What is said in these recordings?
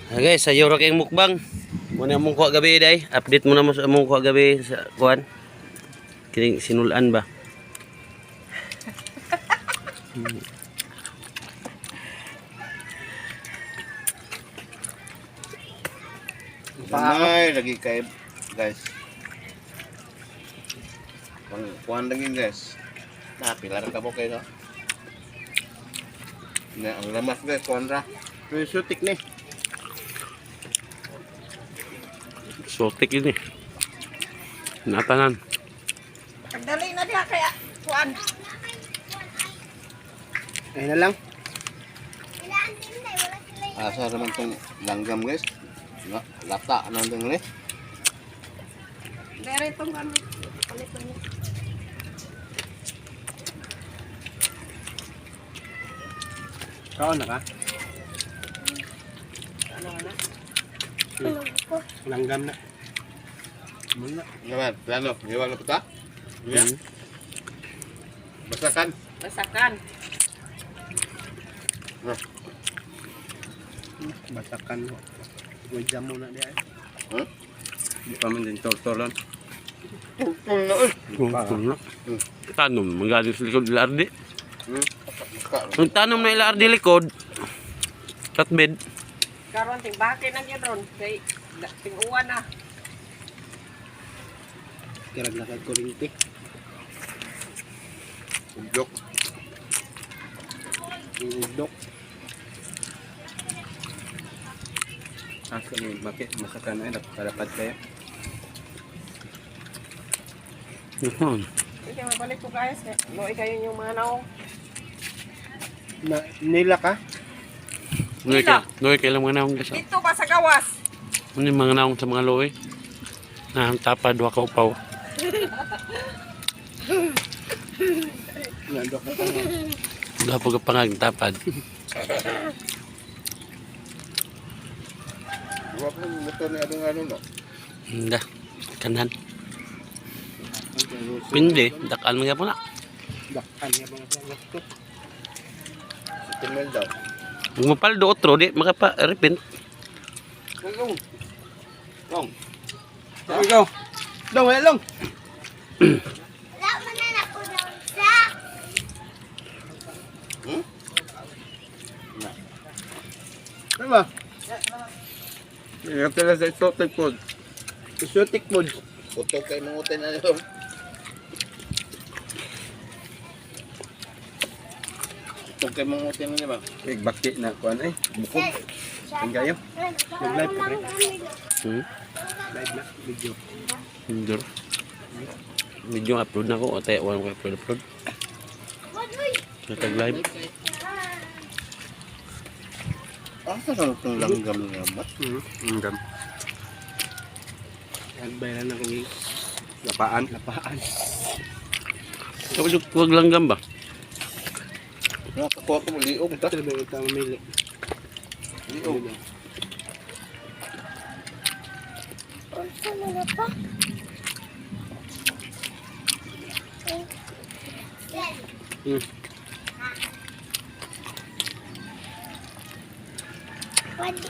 Ah, guys, sayo ra kayong mukbang. Muna among kuha gabi day. Update muna mo sa among kuha gabi sa kuan. Kining sinulan ba? Ay, lagi kay guys. Pang kuan lagi, guys. Na pila ra ka mo kayo, no? Na ang lamas, guys, kuan ra. Sutik ni. Sotik yun eh. Natanan. Pagdali na diha kaya kuan. Ayun na lang. Asa naman tong langgam, guys. Na, lata na tong ni. Dere tong ano. Palit na niya. Kaon na ka? Ano na? Langgam na. Muna. Naman, plano, iwan na puta. Yeah. Basakan. Basakan. Basakan mo. Wajah mo na diya. Huh? Di pa man din tortolan. Tungtong na oy. Tungtong na. Tanom, manggaling sa likod ila ardi. Baka. Ang tanom na ila ardi likod. Tatbed. Karon ting baki na gyud ron kay ting uwan na. Kirag na kay kurinti. Udyok. Ugdok. Asa ni bakit masakan ay dapat kaya. Yun. Sige, mabalik ko guys. Loy kayo yung mga naong. Na, nila ka? Noy kay noy kay lang mga naong guys. Dito ba sa gawas? Ano yung mga naong sa mga loy? Na ang tapad wa ka upaw. Nandok ka pa. Wala po ka pangag tapad. Wa pa motor ni adong ano no. Hindi. Kanan. Pindi. Dakal mo po na. Dakan niya mga sa to. Tingnan daw. Kung mapaldo otro, di makapa-repent. Long. Long. Ikaw. Dong, wala long. Hmm? Ano ba? Ingat sa exotic food. Exotic food. Putok kay mangutin na yun. Putok kay mangutin na, di ba? Kay baki na kuan ay bukog. Ang kayo. Nag-live ka, pre? Hmm? Live na, video. Hindi. Medyo upload na ako. O tayo, wala ko upload upload. Nakag-live. Asa na itong langgam nga ba? Ang gam. Nagbayaran na kung Lapaan. lapaan. Tapos yung huwag langgam ba? Nakakuha ko mo liog ta. Ito ba yung tama mamili? Liog.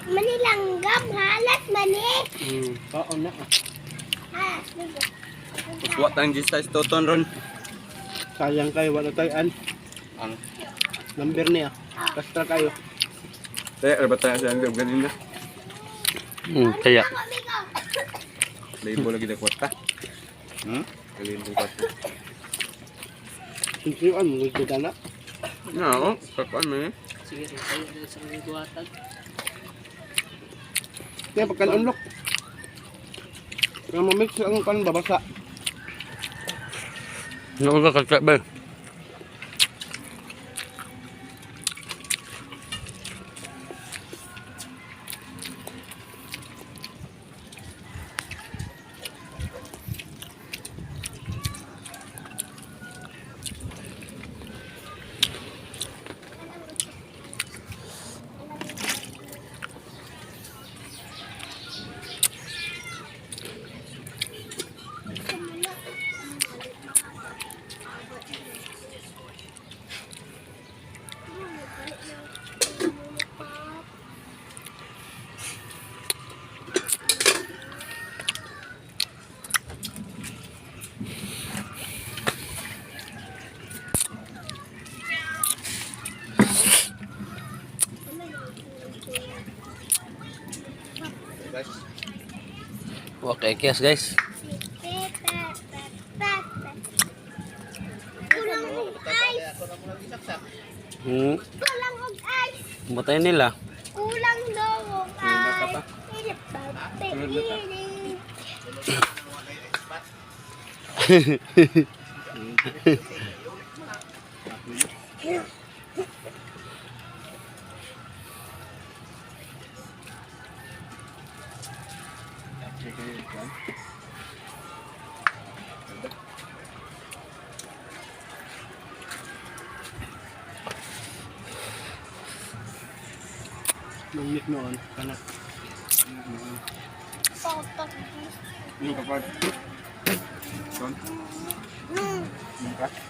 Manilanggam, halas mani. Oo na. Ah. Halas, mani. Uswa tang gista toton ron. Sayang kayo, wala tayo an. Ang Number niya. Kastra kayo. Tayo ra ba tayo sa ang ganin na. Kaya. Label lagi da kwarta. Hmm? Kalindong kwarta. Sinsiwan, gusto ka na. Na oh, kakuan man. Eh. Kaya pagka unlock. Kaya mamix ang kan babasa. Nauna ka ba? Guys. Okay, kiyas guys. Kulang og ice. Kulang og ice. Matay nila. Kulang daw og ice. Nunggit noon. Kana. Yung kapag. Ton.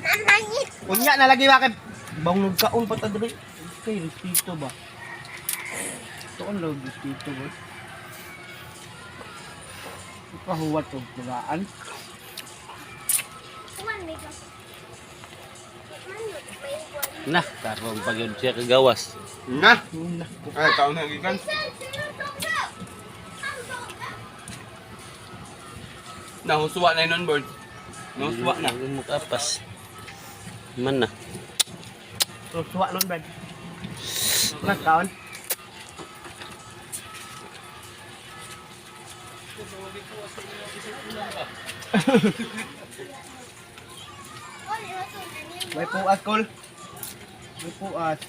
Nanangit. Unya na lagi ba kay bangnog kaon pa ta diri. Kay respeto ba? Tuon log respeto ba? Kahuwat og tugaan. Na, karon pag yun siya kagawas. Na! Ay, kaon na gikan. Nahusuwa na yun on board. Nahusuwa na. Mukapas. Man na. Suwa nun, Brad. Nagkaon. May puas, Kol. May puas.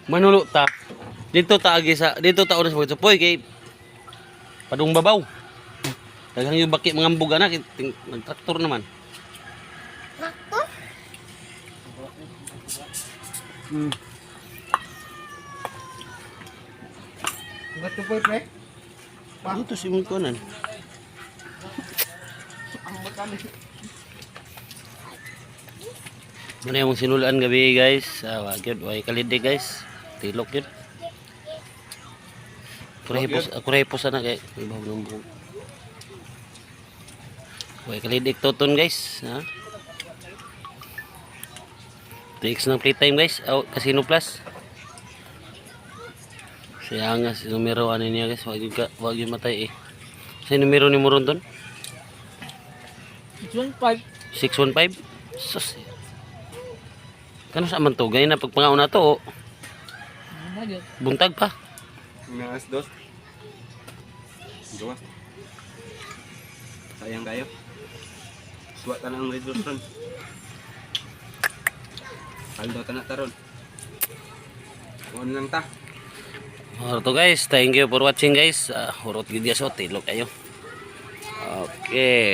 Manulo ta. Dito ta agi sa dito ta oras pagsupoy kay padung babaw. Daghang yung baki mga ambuga na kay nagtraktor naman. Traktor? Ugat po, pre. Dito si mong kunan. Muna yung sinulaan gabi guys. Ah, wag yun. Way kalide guys. Tilok yun. Kurehipos na kay. Ibaw ng buhok. Way kalidik toton guys. Ha? TX ng playtime guys. Oh, Casino Plus. Siya nga si numero ano niya guys. Wag yun, wag yun matay eh. Sa numero ni Moron doon? 615. 615? Sus. Kano sa man to? Ganyan na pagpangaon na to. Oh. Buntag pa. Mga alas dos. Gawas. Sayang kayo. Suwa ta na ang red ron. Kaldo ta na taron. Kuha na lang ta. Alright guys, thank you for watching guys. Hurot gid guys, oh, tilok kayo. Okay.